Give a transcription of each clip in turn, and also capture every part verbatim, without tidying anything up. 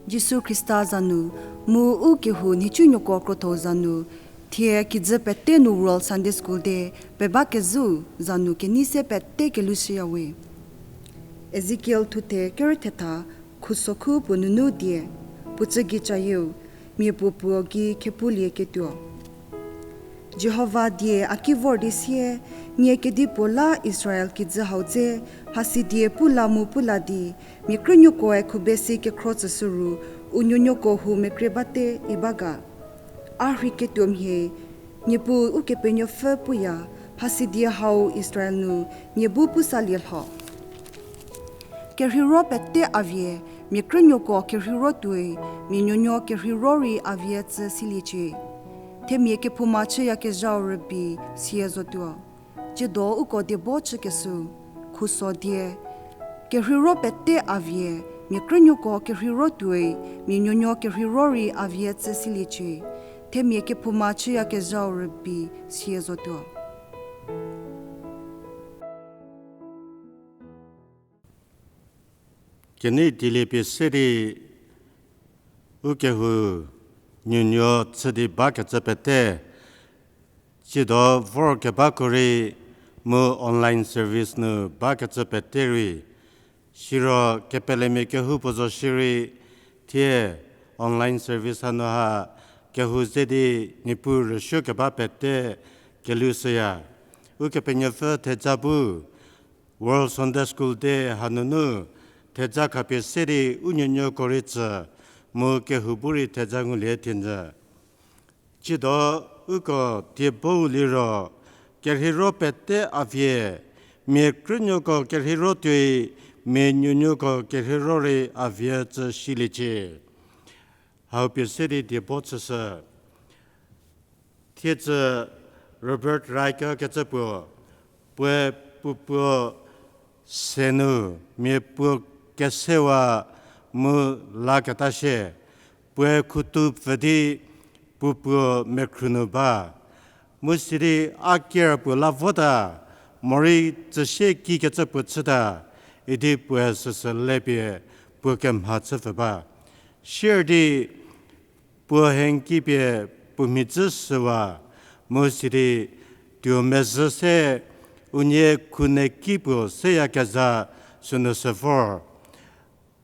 Jisu Khrista za nu, mu u kehou nhicunuoko krotho za nu, thie kijü pete nu World Sunday School Day peba kezhüu za nu kenei se pete kelushüyawe. Ezekiel thuthe kerü thetha, khusokhu puo nunu die, puo chü gei cayieu, mia puo puo gei khepulie ketuo. Jihova die a ki vor di sie, nie kedipuo la Israel kijü hau dze, hasidie pu la mu pu la di, mia krünuokoe khubesi kekhro tsüshü ru, u nuonuoko hu mekrie bate iba ga. A rhei ketuo mhie, Niepuu Ukepenuopfü puya, hasidie hau Israel nu nie bu pu salie lho. Kerheiro pete a vie, mia krünuoko kerheiro tuoi, mia nuonuo kerheiro rei a vie tsü siliecie. Themia kephouma chüyakezhau rübei sie zotuo. Tsiedo uko diebo chükeshü, khuso die, kerheiro pete a vie, mia krünuoko kerheiro tuoi, mia nuonuo kerheiro rei a vie tsü siliecie. Themia kephouma chüyakezhau rübei sie zotuo. Kenei dilie pie se di u kehou nuonuo chü di bakecü pete, tsiedo vorkebako rei mu online service nu bakecü pete rei, siro kepelemia kehoupuo zo shierei, thie online service hanu ha kehou ze di Niepuu rüsuokeba pete kelushüya. Ukepenuopfü theja bu World Sunday School Day hanunu theja khapie se di u nuonuoko rei tsü mu kehou bu rei theja ngulie thienyü. Tsiedo uko diebou liro, kerheiro pete a vie, mia krünuoko kerheiro tuoi, mia nuonuoko kerheiro rei a vie tsü siliecie. Hau pie se di diebo chüshü. Thiedzü Robert Raikes kecü puo, puoe puo puo se nu mia puo kesewa mu laketa shie, puoe khutu pfü di puo puo mekhru nu ba. Mu sidi a kier puo la vota, morei tsüsie kikecü puo chüta, idi puoe süsü le pie puo kemha chüpfü ba. Sier di puo hengki pie puo mhidzü süwa, mu sidi tuo mezhü se unie khuneki puo seyakezha sünu sü vor.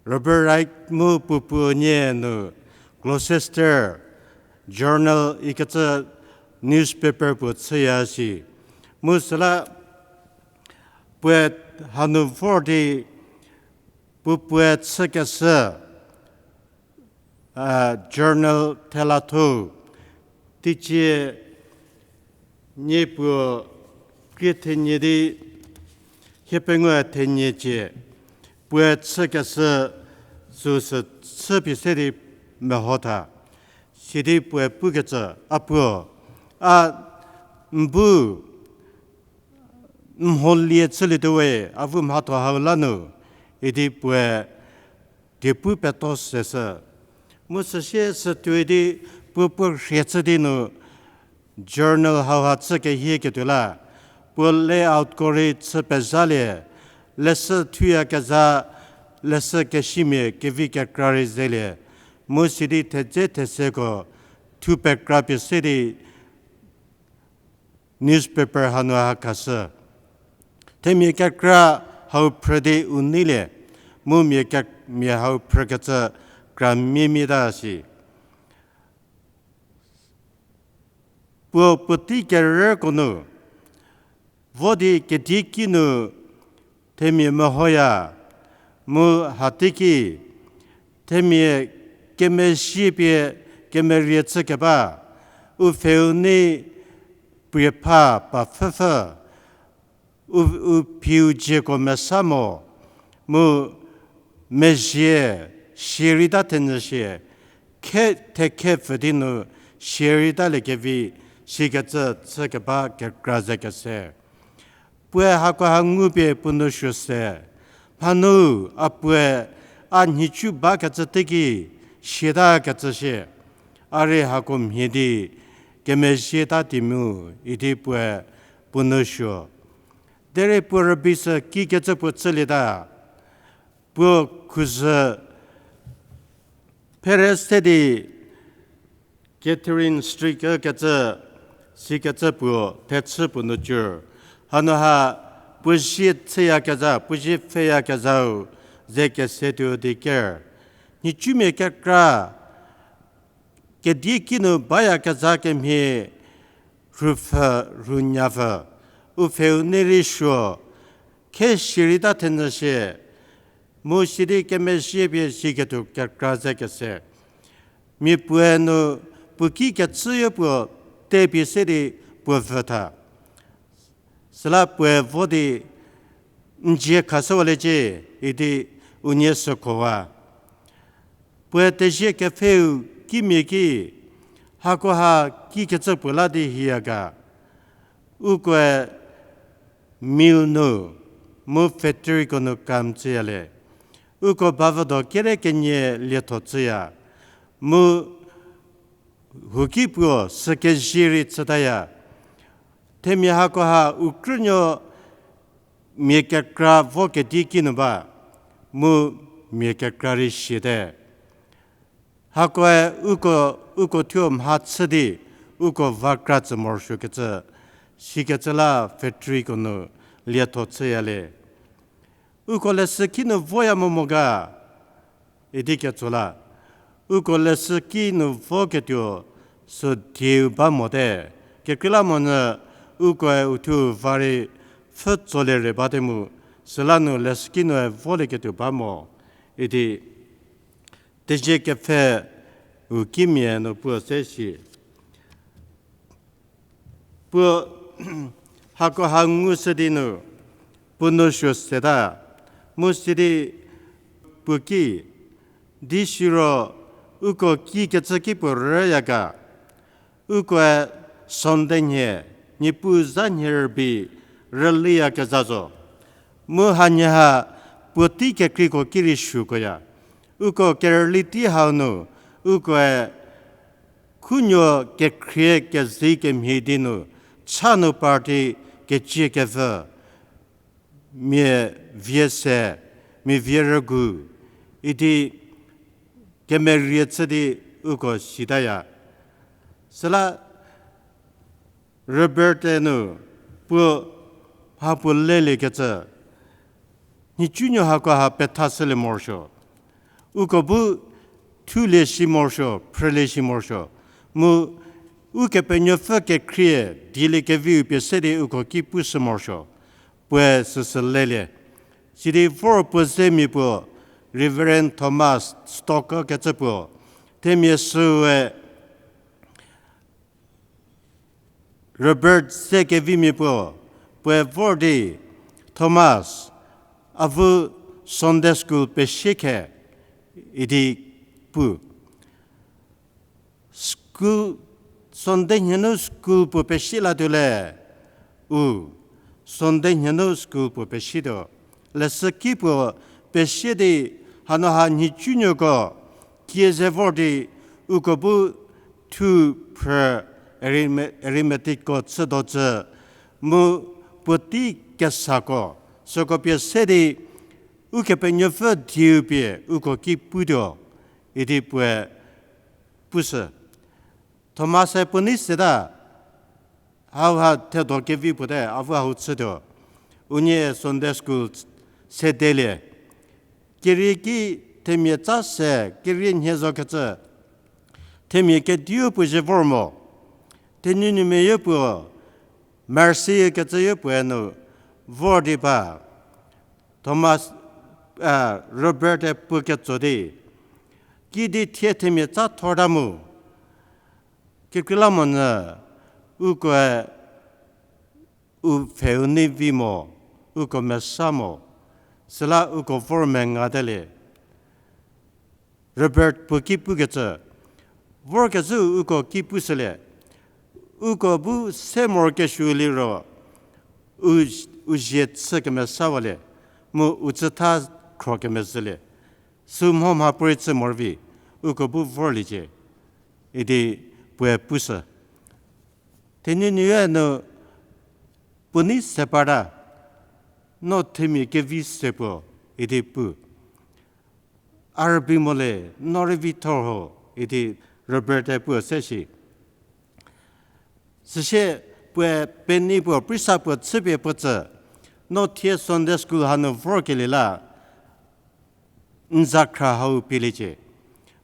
Robert Raikes mu puo puo nie nu Gloucester Journal ikecü newspaper puo chüya shi. Mu süla puoe hanu vor di puo puoe chükeshü journal thelatho, teicie nie puo krie thenie di hiepengou theniecie, puoe chükeshü süsü chüpie se di mehotha. Sidi puoe pukecü, a puo, a n bu n mholie chülietuo we, a vu mhatho hau la nu, idi puoe diepu peto seshü. Mu süsie sütuoi di puo puo rhie chü di nu journal hauha chü kehieketuo la, puo layoutko rei chü pezhalie, leshü thuyakezha, leshü kesimia kevi kekra rei zelie, mu sidi thedze theseko thu pekra pie se di newspaper hanu ha khashü. Themia kekra hau phrü di u neilie, mu mia kek-, mia hau phrükecü kra miemieta shi. Puo puotei kerüko nu, vo di kediki nu themia mehoya, mu hateiki, themia kemezhie pie kemerie chükeba, u pfheu nei priepha pa pfhüpfhü, u, u phiu dzieko mesa mo, mu mezhie sierei ta thenyü shie, khe thekhe pfü di nu sierei ta liekevi, sikecü chükeba kekra ze kese. Puoe hakoha ngupie puo nou suo se, mhanu, a puoe a nhicu bakecü teiki, sietakecü shie, a rei hako mhie di kemezhieta ti mu, idi puoe puo nou suo. Derei puo rübei sü kikecü puo chülieta, puo khuzhü Phere se di Catherine Street kecü, sikecü puo thechü puo nu cür. Hanu ha puo zie chüyakezha, puo zie pfheyakezhau ze kese tuo di ker. Nhicumia kekra, kedieki nu bayakezha kemhie rhupfhü, rhunyapfü, u pfheu nei rei suo, khe shierei ta thenyü shie, mu sidi kemezhie pie zhiketuo kekra ze kese. Mia puoe nu puo ki kecüyo puo tepie se di puo vü tha. Süla puoe vo di n zie khashüwaliecie idi unie sükhowa. Puoe tezie kepfheu kimia ki, hakoha kikecü puo la di hiya ga. Ukoe mill nu, mu factoryko nu kam chüya le. Uko bavüdo kere kenie lietho chüya. Mu huki puo sükezie rei chütaya. Themia hakoha u krünuo mia kekra vo kedieki nu ba, mu mia kekra rei siate. Hakoe uko, uko thuo mha chü di, uko va kra tsü morosuokecü, sikecü la factoryko nu lietho chüya le. Uko leshüki nu voya mo mo ga, idi ketso la. Uko leshüki nu voketuo sü dieu ba mote. Kekreilamonyü ukoe uthuo va rei pfhü tsolie re bate mu, süla nu leshüki nue volieketuo ba mo, idi tezie kepfheu kimia nu puo se shi. Puo hakoha ngushü di nu, puo nou suo seta, mu sidi puo ki, di siro uko kikecü ki puo rüya ga, ukoe Sunday nhie, Niepuu za nhie rübei rüliyakezha zo. Mu hanie ha puotei kekreiko ki rei sukoya. Uko kerüli tei hau nu, ukoe khunuo kekhrie kezei kemhie di nu, cha nu party kecie kevü, mia vie se, mia vie rügu, idi kemerie chü di uko sitaya. Süla Robert-e nu puo ha puo leliekecü, nhicunuo hakoha pethashülie morosuo. Uko bu thulie shi morosuo, phrülie shi morosuo. Mu Ukepenuopfü kekhrie dieliekeviu pie se di uko ki pushü morosuo. Puoe süsü lelie. Sidi vor puo zemia puo, Reverend Thomas Stock kecü puo, themia süue Robert ze kevimia puo, puoe vor di, Thomas, avu Sunday school pesie khe, idi pu. School, Sunday nhie nu school puo pesie latuo le, u, Sunday nhie nu school puo pesietuo. Leshüki puo pesie di hanu ha nhicunuoko kie ze vor di uko bu thu phrü arithme-, arithmeticko chüdo cü mu puotei kesako, süko pie se di Ukepenuopfü dieu pie uko ki putuo, idi puoe pushü. Thomas-e puo nei seta, hauha thedo kevi puote, avu hau chütuo. Unie Sunday school sedelie. Kerie ki themia tsa se, kerie nhie zokecü, themia kediu puo zhie vor mo. Thenunuomia yopuo, Mercy kecü yopuoe nu vor di ba. Thomas, a, Robert-e puo ketso di, kidi thie themia tsa thorta mu. Kekreilamonyü, ukoe u pfheu nei vi mo, uko mesa mo, süla uko vor mengate le. Robert puo ki pukecü, vorkezhü uko ki pushülie, uko bu se morokesuo liro, u, u zie chü kemesawalie, mu u chütha khro kemezhülie. Sü mho mha puorei chü morei vi, uko bu vorliecie, idi puoe pushü. Thenunuoe nu puo nei se parta, no themia kevi se puo, idi pu. A rübei mo le, no rei vi thor ho, idi Robert-e puo se shi. Süsie puoe penny puo, prisa puo chüpie puo tsü, no thie Sunday school hanu vorkelie la, n zakhra hau pieliecie.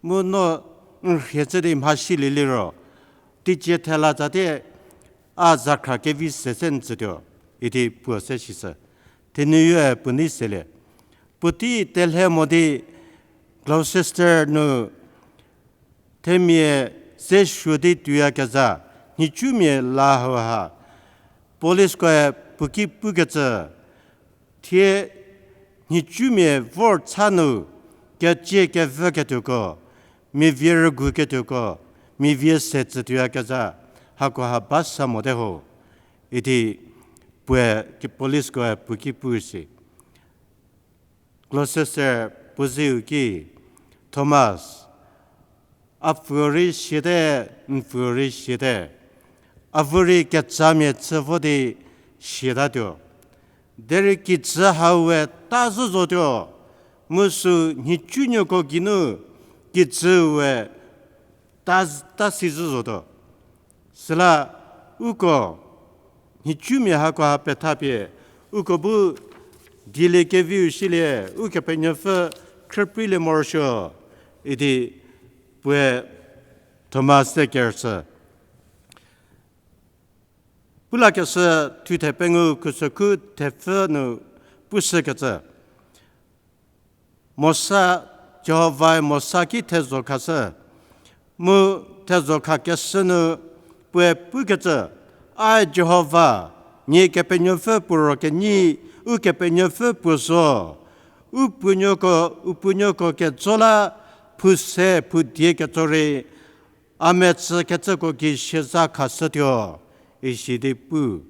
Mu no n rhie chü di mhasilieliro, teicie thela tsatie a zakhra kevi se se n tsütuo, idi puo se shisü. Thenuyoe puo nei selie. Puotei telhe mo di Gloucester nu themia ze suo di tuoyakezha nhicumia la hauha, policeko-e puo ki pukecü, thie nhicumia vor cha nu kecie kevüketuoko, mia vie rüguketuoko, mia vie se tsütuoyakezha, hakoha ba sa mote ho, idi puoe, policeko-e puo ki pu si. Gloucester puo zeu ki, Thomas, a pfuo rei siate, n pfuo rei siate. A vo rei ketsamia chü vo di siatatuo. Derei kijü hau we ta zhü zotuo. Mu sü nhicunuoko geinu kijü we ta, ta si zhü zotuo. Süla uko nhicumia hakoha pethapie, uko bu dieliekeviu silie, Ukepenuopfü khrüpreilie morosuo, idi puoe Thomas-e kerüchü. Pulakeshü thuthe pengou khusokhu thepfü nu pushükecü. Mosa, Jihovae Mosa ki thezho khashü. Mu thezho khakeshü nu puoe pukecü, Ae Jihova, nie Kepenuopfü puo ro kenyi, Ukepenuopfü puo zo. U puonuoko, u puonuoko kejo la phou se phou die ketso rei, a metsü kecüko gei sieza khashütuo, isi di pu.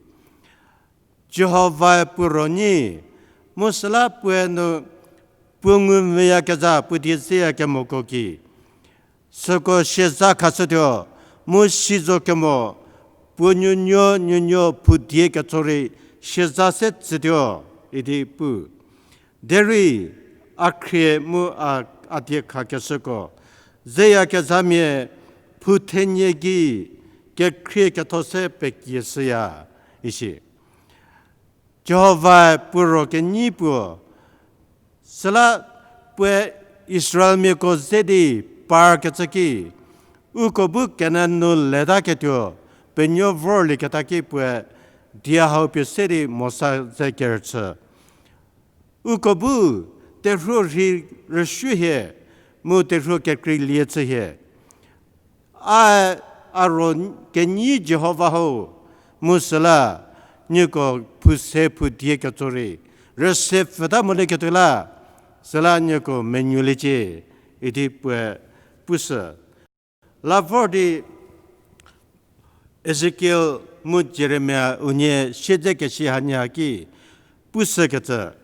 Jihovae puo ro nyi, mu süla puoe nu puo ngumvüyakezha puo die zeyakemoko ki süko sieza khashütuo, mu si zo kemo puo nuonuo nuonuo phou die ketso rei sieza se tsütuo, idi pu. Derei a khrie mu a, a die khakeshüko zeyakezhamia phou thenie gei kekhrie ketho se pekieshüya, isi. Jihovae puo ro kenyi puo, süla puoe Israelmiako ze di parkecü ki, uko bu Kanan nu letaketuo penuo vorlieketa ki puoe die hau pie se di Mosa ze kerüchü. Uko bu terhuo rhei rüsuo hie, mu terhuo kekreilie chü hie. Ae, a ro kenyi Jihova ho, mu süla nieko phou se phou die ketso rei rüse pfüta molieketuo la, süla nieko menuoliecie, idi puoe pushü. La vor di Ezekiel mu Jeremia unie siedzekesi hanie haki pushükecü.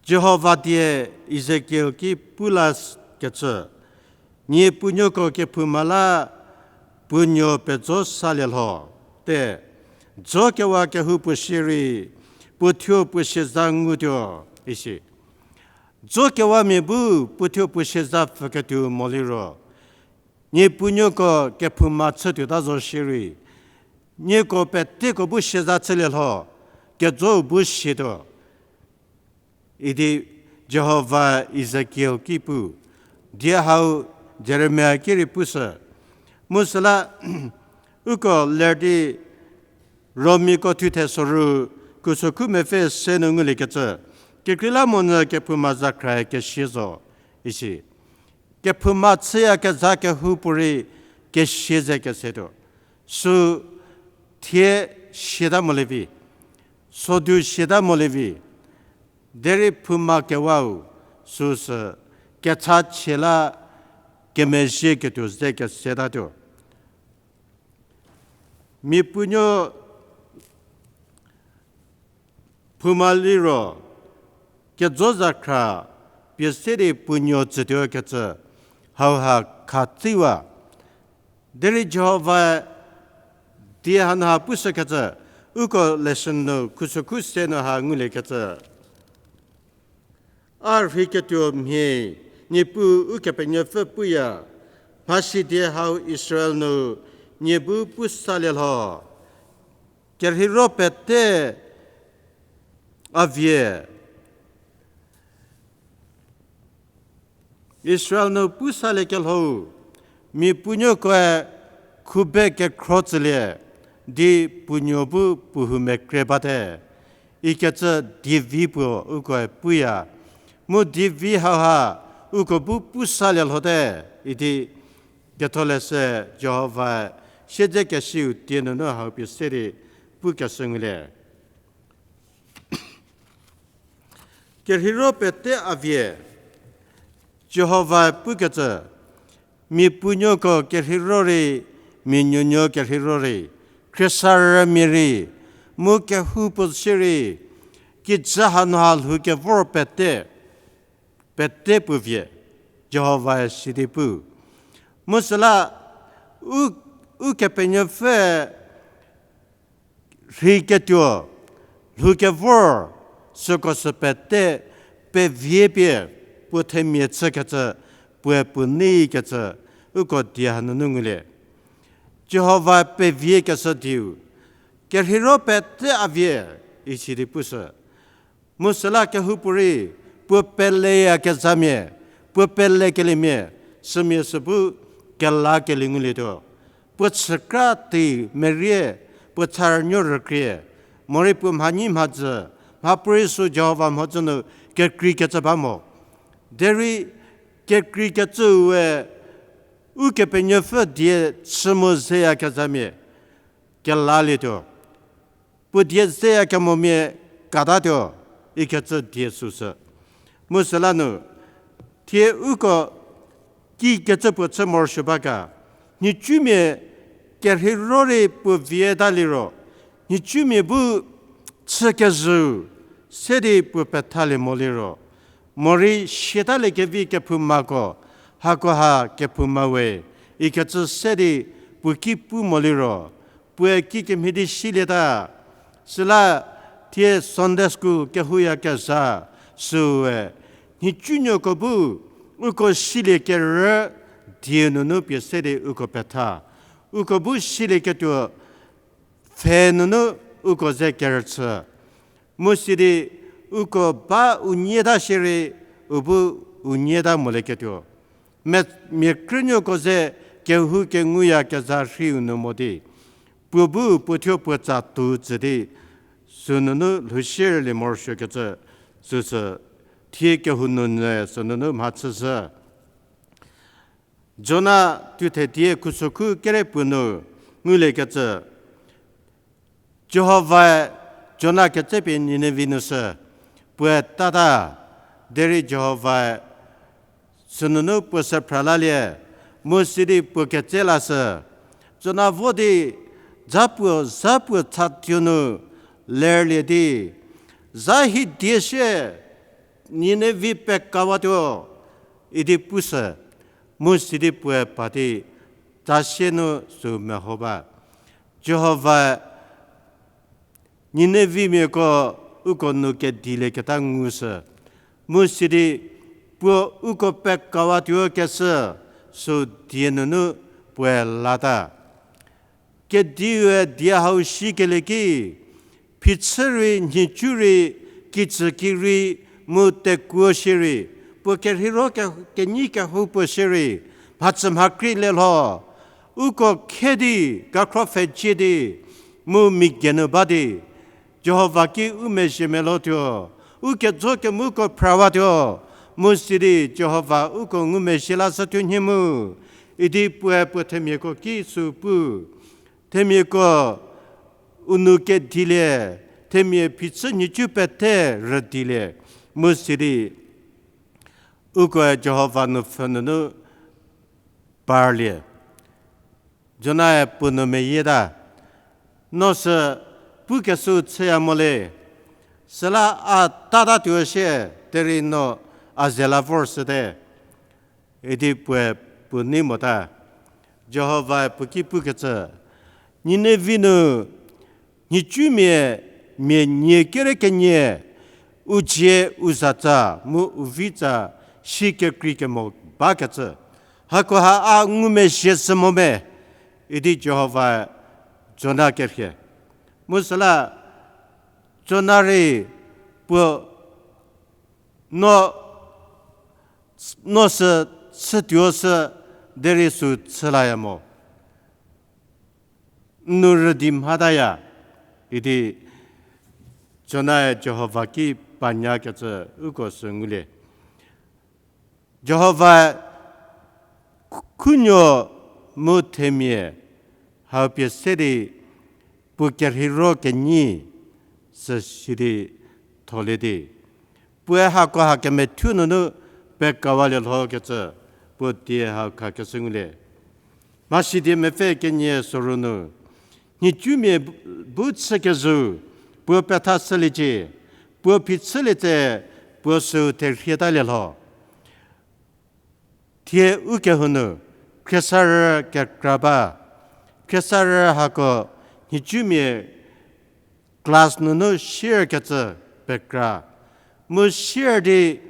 Jihova die Ezekiel ki pu lakecü, nie puonuoko kephouma la puo nuo pejo salie lho, te, jokewa kehoupuo shierei, puo thuo puo sieza ngutuo, isi. Jokewamia bu puo thuo puo sieza pfüketuo moliro, nie puonuoko kephouma chütuota zo shierei, nieko peteko bu sieza chülie lho, kejou bu sietuo, idi Jihova Ezekiel ki pu. Die hau Jeremia ki rei pushü. Mu süla uko ler di Romiako thuthe soru khusokhu mepfü se nu nguliekecü, kekreilamonyü kephouma zakhrae kesia zo, isi. Kephouma chüyakezha kehoupuorei kesia ze kesetuo. Sü thie siata molie vi, sodu siata molie vi, derei phouma kewau süsü kechachie la kemezhieketuo ze kesetatuo. Mia puonuo phouma liro, kejo zakhra pie se di puonuo tsütuo kecü hauha khatsiwa. Derei Jihovae die hanu ha pushükecü, uko lesson nu khusokhu se nu ha nguliekecü. A rheiketuo mhie Niepuu Ukepenuopfü puya, mhasi die hau Israel nu nie bu pu salie lho. Kerheiro pete a vie, Israel nu pu saliekelhou, mia puonuokoe khube kekhro tsülie, di puonuo bu puo hou mekre bate, ikecü dievi puo ukoe puya. Mu dievi hauha uko bu pu salie lhote, idi ketholeshü Jihovae siedzekesiu tie nunu hau pie se di pukeshü ngulie. Kerheiro pete a vie, Jihovae pukecü, mia puonuoko kerheiro rei, mia nuonuo kerheiro rei, khriesarümia rei, mu kehoupuo shierei, kijü hanu ha lhou kevor pete, pete puo vie, Jihovae sidi pu. Mu süla u, Ukepenuopfü rheiketuo, lhou kevor, süko sü pete, pevie pie, puo themia chükecü, puoe puo neikecü, uko die hanunu ngulie. Jihova peviekeshü dieu, kerheiro pete a vie, isi di pushü. Mu süla kehoupuorei, puo peleyakezhamia, puo pelekeliemia, sümia sü bu kelakelie ngulietuo. Puo chükra tei merie, puo tharünuo rükrie, morei puo mhanyi mhadzü, mhapuorei sü Jihova mhodzü nu kekreikecü ba mo. Derei kekreikecüe, Ukepenuopfü die chü mu zeyakezhamia, kelalietuo. Puo die zeyakemomia katatuo, ikecü die süsü. Mu süla nu, thie uko kikecü puo chü morosuo ba ga, nhicumia kerheiro rei puo vieta liro, nhicumia bu chükezhüu se di puo pethalie mo liro, morei siatalie kevi kephoumako, hakoha kephouma we, ikecü se di puo ki pu mo liro, puoe kikemhie di silieta. Süla thie Sunday school kehouyakezha süue, nhicunuoko bu uko silie kerü die nunu pie se di uko petha. Uko bu silieketuo pfhe nunu uko ze kerüchü. Mu sidi uko ba u nyieta shierei u bu u nyieta molieketuo. Mia, mia krünuoko ze kehou kenguyakezha rhiu nu mo di, puo bu puo thuo puo tsa tou tsü di, sünunu lhoushierlie morosuokecü, süsü thie kehou nunu sünunu mhachüshü. Jona tuthedie khusokhu kere puo nu nguliekecü, Jihovae Jona ketsepie Ninevi nu shü, puoe tata, derei Jihovae sünunu puo se phralalie, mu sidi puo ketse lashü. Jona vo di, za puo, za puo chatuo nu lerlie di, za hi die sie, Ninevi pekawatuo, idi pushü, mu sidi puoe pa di, za sie nu sü meho ba. Jihovae Ninevimiako uko nu kedilieketa ngushü, mu sidi puo uko pekawatuo keshü, sü die nunu puoe lata. Kediue die hau shikelie ki, phichü rei, nhicu rei, kicükirei, mu tekuo shierei, puo kerheiro ke-, kenyi kehoupuo shierei, mhacü mhakrie lielho, uko khe di, kakhro pfhecie di, mu migenu ba di, Jihova ki u mezhie melotuo, u kejo kemuko phrawatuo, mu sidi Jihova uko ngumezhie lashütuo nhie mu, idi puoe puo themiako ki sü pu. Themiako u nu kedilie, themia phichü nhicu pete rüdilie, mu sidi ukoe Jihova nupfhü nunu parlie. Jonae puo nu meyieta, no sü pukeshüu chüya mo le, süla a tatatuo sie derei no a ze la vor shüte, idi puoe puo nei mota. Jihovae puo ki pukecü, Ninevi nu nhicumia mia nie kere kenie, u dzie u zatsa mu u vitsa si kekreikemo bakecü. Hakoha a ngumezhie sü mo me, idi Jihova Jona kerhie. Mu süla Jona rei puo no, no sü chütuo sü derei sü chülaya mo. N nu rüdi mhataya, idi Jonae Jihova ki panyakecü uko sü ngulie. Jihova khunuo mu themia hau pie se di puo kerheiro kenyi sü sidi tholie di, puoe hakoha kemethuo nunu pekawalie lhokecü puo die hau khakeshü ngulie. Mhasidie mepfü kenie soru nu, nhicumia bu chükezhü, puo pethashüliecie, puo phichülie tse, puo süu therhietalie lho. Thie ukehou nu, khriesarü kekra ba, khriesarü hako nhicumia class nunu shierkecü pekra, mu shier di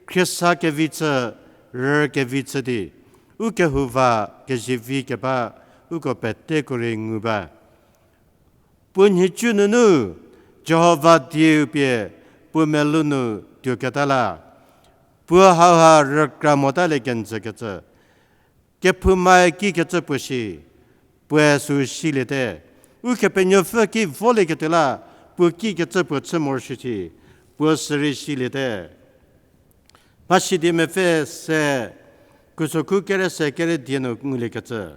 khriesa kevi chü, rü kevi chü di, ukehou va kezivi keba, uko peteko rei ngu ba. Puo nhicu nunu Jihova dieu pie puo melou nu tuoketa la, puo hauha rükra motalie kenjükecü. Kephoumai kikecü puo shi, puoe sü siliete. Ukepenuopfü ki volieketuo la, puo kikecü puo chü morosuo shi, puo sürei siliete. Mhasidie mepfü se, khusokhu kere se kere die nu nguliekecü.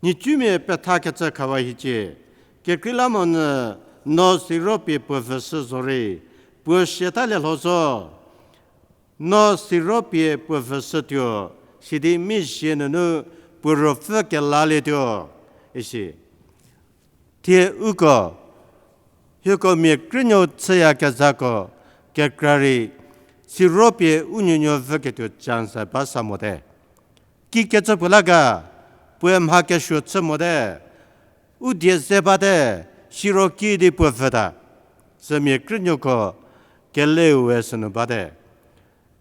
Nhicumia pethakecü khawa hicie. Kekreilamonyü no siro pie puo vüshü zorei, puo siatalie lho zo. No siro pie puo vüshütuo, sidi mizhie nunu puo ruopfü kelalietuo, isi. Thie uko, hieko mia krünuo chüyakezhako kekra rei, siro pie u nuonuo vüketuo chance ba sa mote. Kikecü puo la ga, puoe mha kesuo chü mote, u die ze bate, siro ki di puo vüta, sümia krünuoko keleu we sünu bate.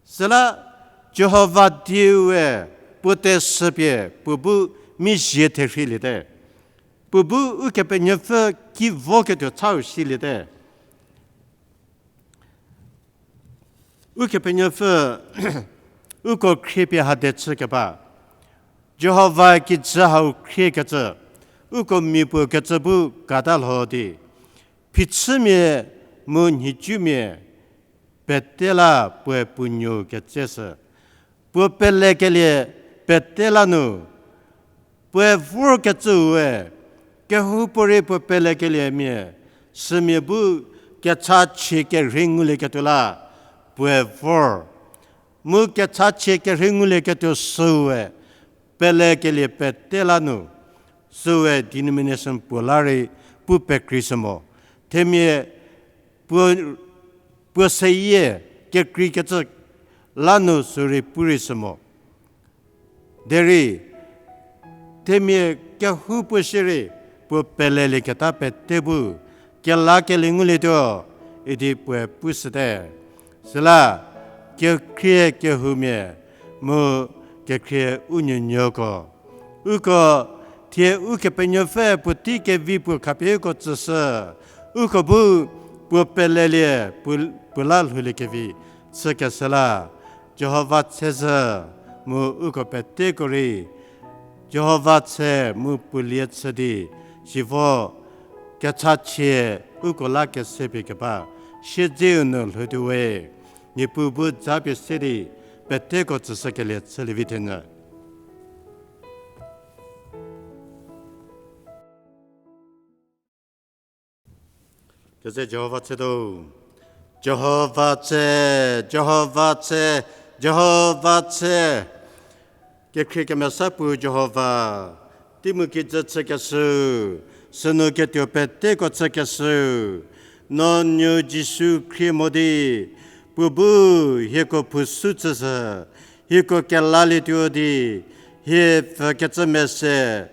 Süla Jihova dieu we puo teshü pie puo bu mizhie therhiliete. Puo bu Ukepenuopfü ki voketuo chau siliete. Ukepenuopfü uko khrie pie hade chükeba. Jihova kijü hau khriekecü, uko mia puo kecü bu kata lho di. Phichümia mu nhicumia pete la puoe puo nuou ketseshü. Puo pelekelie pete la nu, puoe vorkecüu we, kehoupuorei puo pelekeliemia, sümia bu kechachie kerhei ngulieketuo la, puoe vor. Mu kechachie kerhei ngulieketuo süu we, pelekelie pete la nu, süu we denomination puo la rei pu pekreishü mo. Themia puo, puo seyie kekreikecü la nu sü rei pu reishü mo. Derei, themia kehoupuo shierei, puo pelelieketa pete bu, kelakelie ngulietuo, idi puoe pushüte. Süla, kekhrie kehoumia, mu kekhrie u nuonuoko. Uko, thie Ukepenuopfü puotei kevi puo khapie uko tsüshü. Uko bu, puo pelelie, puo, puo la lhouliekevi, chükeshü la. Jihova tsezhü mu uko peteko rei, Jihova tshe mu puo lie chü di, sivo kechachie uko la kesepie keba, siedzeu nu lhoutuo we, Niepuu bu zapie se di, peteko tsüshükelie chülievi thenyü. Keze Jihova tshe do. Jihova tshe, Jihova tshe, Jihova tshe. Kekhrie kemesa puo Jihova, teimu kijü chükeshüu, sünu ketuo peteko chükeshüu, no nuo Jisu khrie mo di, puo bu hieko phusu chüshü, hieko kelalietuo di, hie pfükecü mese,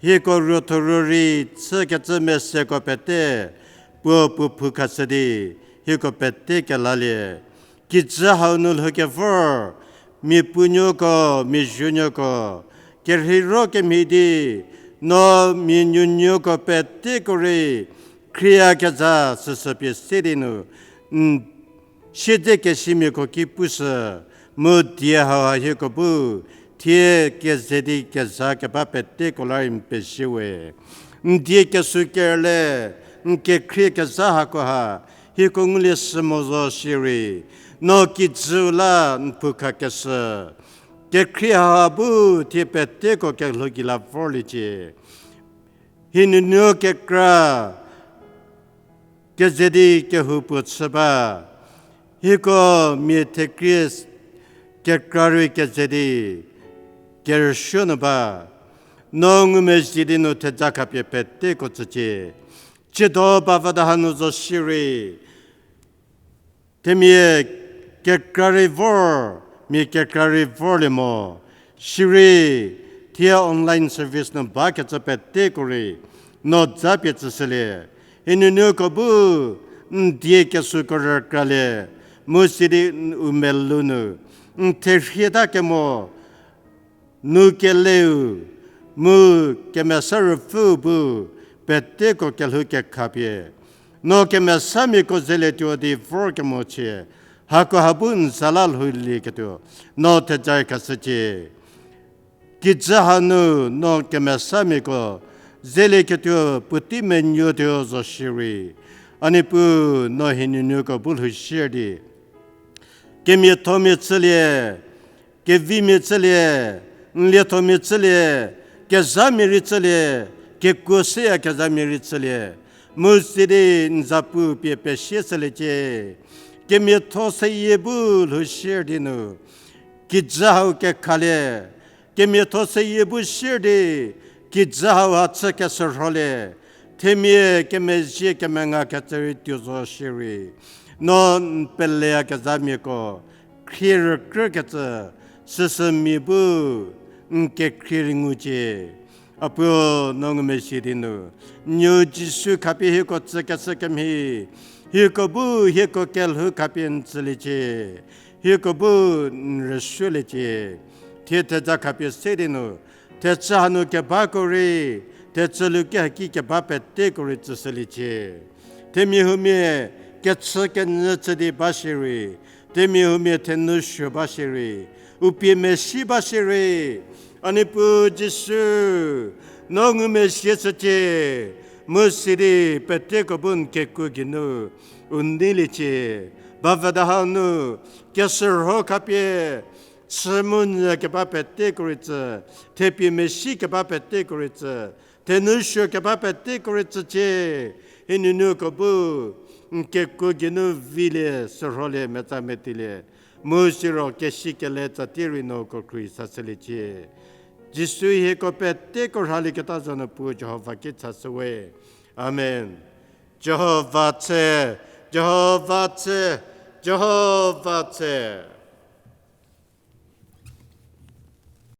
hieko ruotho rorei chükecü meseko pete, puo puo phu khashü di, hieko pete kelalie. Kijü hau nu lhoukevor, mia puonuoko, mia zuonuoko, kerheiro kemhie di, no mia nuonuoko peteko rei, khrieyakezha süsü pie se di nu, n siedzekesimiako ki pushü, mu die hauha hieko bu, thie keze di kezha keba peteko la rei n pezie we. N die kesuo kerle, n kekhrie kezha hakoha, hieko ngulie shü mo zo shierei, no kijüu la n pfhükhakeshü. Kekhrie hauha bu thie peteko kelhou gei la vorliecie. Hie nuonuo kekra, keze di kehou puo chü ba. Hieko mia thekrie kekra rei keze di kerüsuo nu ba. No ngumezhie di nu theja khapie peteko tsücie. Tsiedo bavüda hanu zo shierei, themia kekra rei vor, mia kekra rei vorlie mo. Shierei, thie online service nu bakecü peteko rei, no japie tsüshülie. Hie nuonuoko bu, n die kesuoko rükralie, mu sidi n u melou nu, n therhie ta kemo, nu keleu, mu Kemesa Ruopfüu bu, peteko kelhou kekhapie. No kemesamiako zelietuo di vorkemo chie, hakoha bu n za la lhoulieketuo, no theja rei khashücie. Kijü hanu no kemesamiako zelieketuo puotei menuotuo zo shierei, a Niepuu no hie nuonuoko bu lhou shie di, kemiathomia chülie, kevimia chülie, n liethomia chülie, kezhamia rei chülie, kekuo seyakezhamia rei chülie, mu sidi n zapu pie pesie shüliecie. Kemiatho seyie bu lhou shie di nu, kijü hau kekhalie, kemiatho seyie bu shie di, kijü hauha chü keshürholie, themia kemezhie kemengakecü rei tuo zo shierei, no n peleyakezhamiako khrie rükrükecü, süsü mia bu n kekhrie rei ngucie. A Puo, no ngumezhie di nu, n nuo Jisu khapie hieko tsükeshü kemhie, hieko bu hieko kelhou khapie n tsüliecie, hieko bu n rüsuoliecie. Thie theja khapie se di nu, thechü hanu kebako rei, thechü luki haki keba peteko rei tsüshüliecie. Themia huomia kechü kenyü chü di ba shierei, themia huomia thenu suo ba shierei, u pie mesi ba shierei, a Niepuu Jisu, no ngumezhie shücie, mu sidi peteko bu n kekuo geinu u neiliecie. Bavüda hau nu, keshürho khapie, chü mu nyü keba peteko rei tsü, thepie mesi keba peteko rei tsü, thenu suo keba peteko rei tsücie. Hie nuonuoko bu n kekuo geinu vilie, shürholie, metsa metilie, mu siro kesikele tsatie rei no uko khrie sashüliecie. Jisu hieko peteko rhalieketa za nu Puo Jihova ki chashüwe. Amen. Jihova tse, Jihova tse, Jihova tse.